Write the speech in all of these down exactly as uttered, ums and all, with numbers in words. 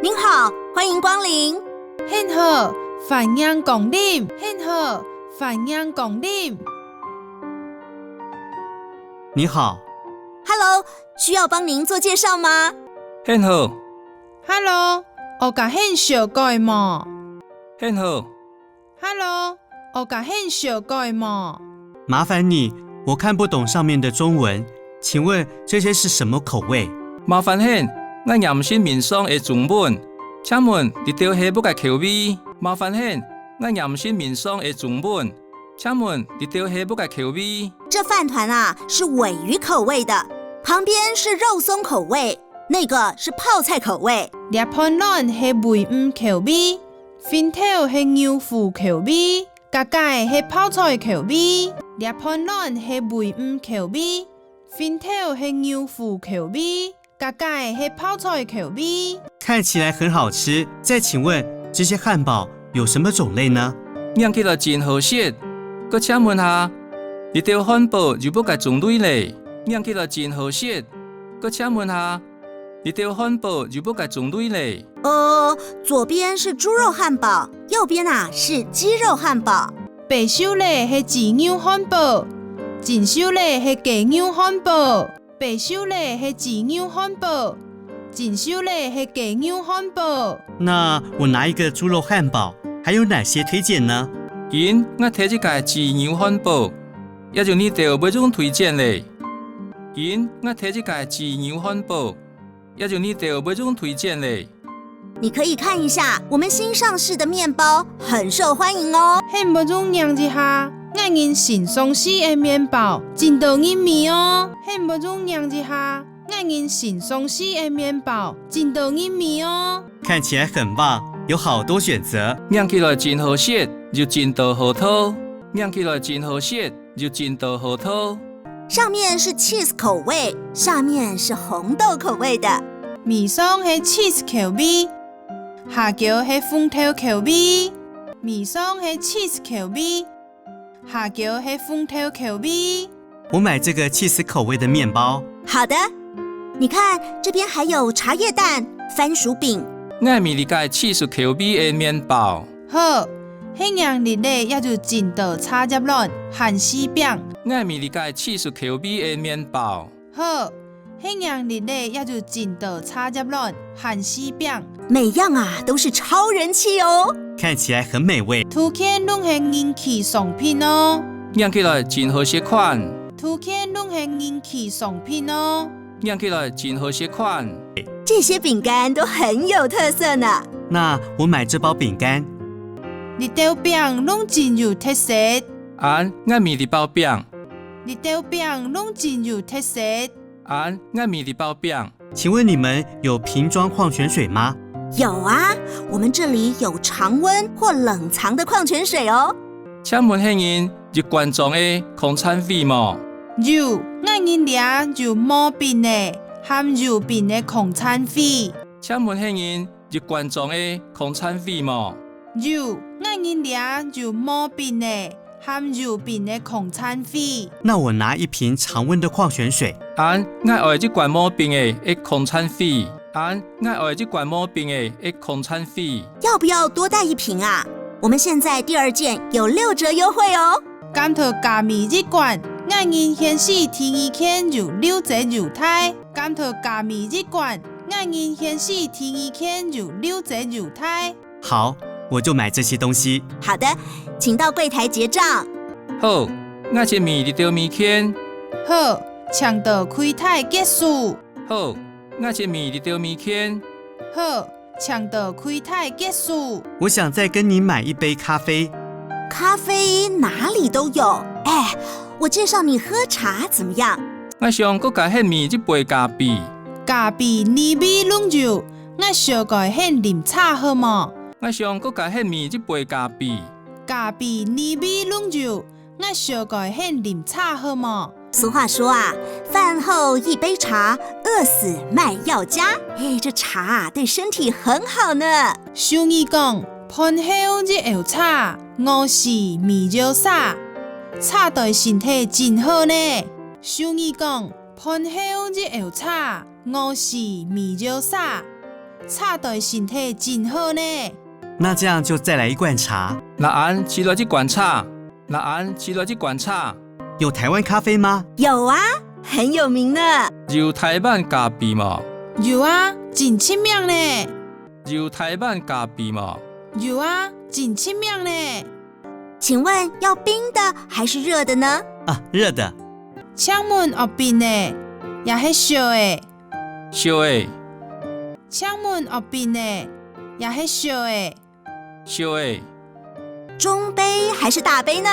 您好，欢迎光临。你好，欢迎光临。你好，欢迎光临。你好， Hello，需要帮您做介绍吗？你好， Hello，愛佮你紹介無？你好， Hello，愛佮你紹介無？麻烦你，我看不懂上面的中文，请问这些是什么口味？麻烦你，𠊎念毋識面上个中文，請問這兜係麼个口味？麻烦你，𠊎念毋識面上个中文，請問這兜係麼个口味？这饭团啊，是尾鱼口味的，旁边是肉松口味，那个是泡菜口味。這飯卵係尾魚口味，脣頭係牛腐口味，該个係泡菜口味。這飯卵係尾魚口味，脣頭係牛腐口味，該个係泡菜口味。看起来很好吃，再请问这些汉堡有什么种类呢？看起來真好食，過請問下，這兜漢堡有麼个種類咧？看起來真好食，過請問下，這兜漢堡有麼个種類咧？呃，左边是猪肉汉堡，右边啊是鸡肉汉堡。背手咧係豬肉漢堡，正手咧係雞肉漢堡。背手咧係豬肉漢堡，正手咧係雞肉漢堡。那我拿一个猪肉汉堡，还有哪些推荐呢？恁，𠊎提一个豬肉漢堡，也有哪兜會用推荐咧？恁，𠊎提一个豬肉漢堡，也有哪兜會用推荐咧？你可以看一下我们新上市的面包，很受欢迎哦。你會用看一下，𠊎人新上市个面包，真討人愛哦。你會用看一下，𠊎人新上市个面包，真討人愛哦。看起来很棒，有好多选择。看起來真好食，有真多好討。看起來真好食，有真多好討。上面是 cheese 口味，下面是红豆口味的。面上係 cheese 口味，下腳係紅豆口味。面上係 cheese 口味，下腳係紅豆口味。我买这个 cheese 口味的面包。好的，你看这边还有茶叶蛋、番薯饼。 𠊎買這个 cheese 口味个面包。好，你看這位也有真多茶葉卵、番薯餅。 𠊎買這个 cheese 口味个面包。好，你看這位也有真多茶葉卵、番薯餅。每样啊都是超人气哦。看起来很美味。逐件攏係人氣商品哦。看起來真好食款。逐件攏係人氣商品哦。看起來真好食款。这些饼干都很有特色呢。那我买这包饼干。這兜餅攏真有特色。恁，𠊎買這包餅。這兜餅攏真有特色。恁，𠊎買這包餅。请问你们有瓶装矿泉水吗？有啊，我们这里有常温或冷藏的矿泉水哦。請問你人有罐裝个礦泉水無？有，𠊎人這有無冰个，含有冰个礦泉水。請問你人有罐裝个礦泉水無？有，𠊎人這有無冰个，含有冰个礦泉水。那我拿一瓶常温的矿泉水。恁，𠊎愛一罐無冰个礦泉水。恁，𠊎愛一罐無冰个礦泉水。要不要多带一瓶啊？我们现在第二件有六折优惠哦。敢討加買一罐，𠊎人現時第二件有六折優待。敢討加買一罐，𠊎人現時第二件有六折優待。好，我就买这些东西。好的，请到柜台结账。好，𠊎就買這兜物件。好，請到櫃台結數。好，𠊎就買這兜物件。好，請到櫃台結數。我想再跟您买一杯咖啡。咖啡哪里都有。哎，我介绍你喝茶怎么样？ 𠊎想過佮你買一杯咖啡。咖啡哪位攏有，𠊎紹介你啉茶好無？ 𠊎想過佮你買一杯咖啡。咖啡哪位攏有，𠊎紹介你啉茶好無？俗话说啊，饭后一杯茶，饿死卖药家。哎，这茶啊，对身体很好呢。俗語講，飯後一甌茶，餓死賣藥儕。茶對身體真好呢。俗語講，飯後一甌茶， 餓死賣藥儕。茶對身體真好呢。那這樣就再來一罐茶。那恁就來一罐茶。那恁就來一罐茶。有台灣咖啡嗎？有啊，很有名呢。有台灣咖啡無？有啊，真出名呢。有台灣咖啡無？有啊，真出名呢。請問要冰的還是熱的呢？啊，熱的。請問愛冰个，也係燒个？燒个。請問愛冰个，也係燒个？燒个。中杯還是大杯呢？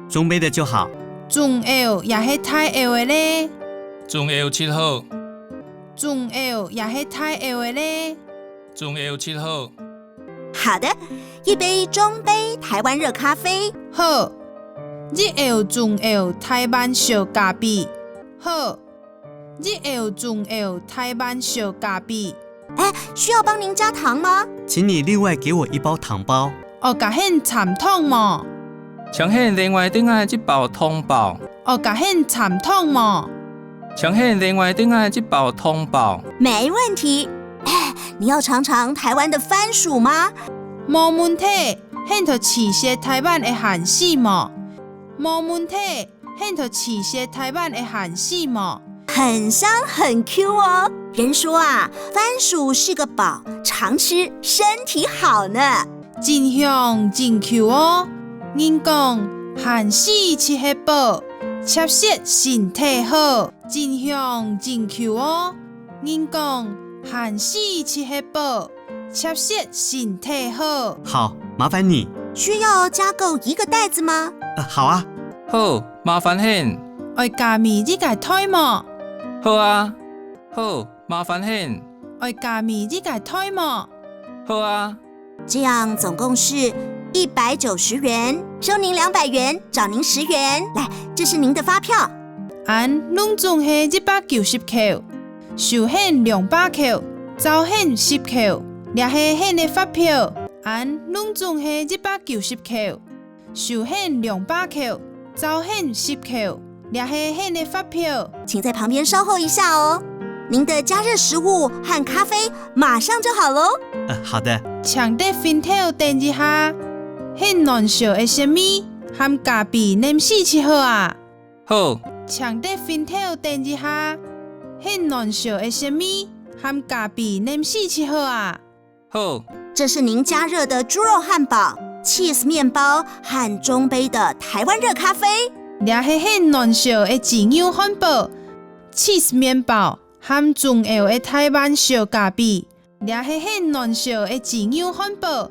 中杯的就好。中甌也係大甌个咧？中甌就好。中甌也係大甌个咧？中甌就好。好的，一杯中杯台灣熱咖啡。好，一甌中甌台灣燒咖啡。好，一甌中甌台灣燒咖啡。哎，需要幫您加糖嗎？請你另外給我一包糖包。愛共你摻糖無？請你另外訂𠊎一包糖包。愛共你摻糖無？請你另外訂𠊎一包糖包。沒問題。哎，你要嚐嚐台灣的番薯嗎？無問題，你討試食台灣个番薯無？無問題，你討試食台灣个番薯無？很香很Q哦。人說啊，番薯是個寶，常吃身體好呢。真香真Q哦。人講，番薯就係寶，切食身體好。真香真Q哦。人講，番薯就係寶，切食身體好。好，麻煩你。需要加購一個袋子嗎？呃，好啊。好，麻煩你。愛加買一個袋無？好啊。好，麻煩你。愛加買一個袋無？好啊。這樣總共是一百九十元，收您兩百元，找您十元。來，這是您的發票。恁攏總係一百九十箍，收你兩百箍，找你十箍，這係你个發票。恁攏總係一百九十箍，收你兩百箍，找你十箍，這係你个發票。請在旁邊稍候一下哦。您的加熱食物和咖啡馬上就好嘍。呃，好的。請在脣頭等一下，你暖燒个食物和咖啡臨時就好啊。好。請在脣頭等一下，你暖燒个食物和咖啡臨時就好啊。好。這是您加熱的豬肉漢堡、cheese麵包和中杯的台灣熱咖啡。這係你暖燒个豬肉漢堡、cheese麵包和中甌个台灣燒咖啡。這係你暖燒个豬肉漢堡、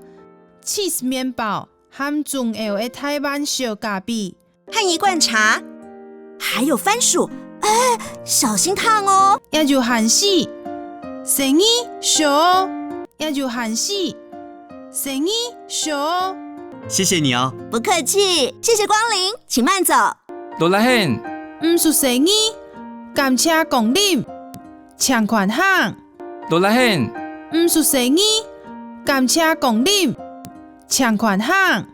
cheese麵包和中甌个台灣燒咖啡。和一罐茶，還有番薯。哎，小心燙哦。也有番薯，細義燒哦。也有番薯，細義燒哦。謝謝你哦。不客氣，謝謝光臨，請慢走。勞力你。毋使細義，感謝光臨，請寬行。勞力你。毋使細義，感謝光臨，請寬行。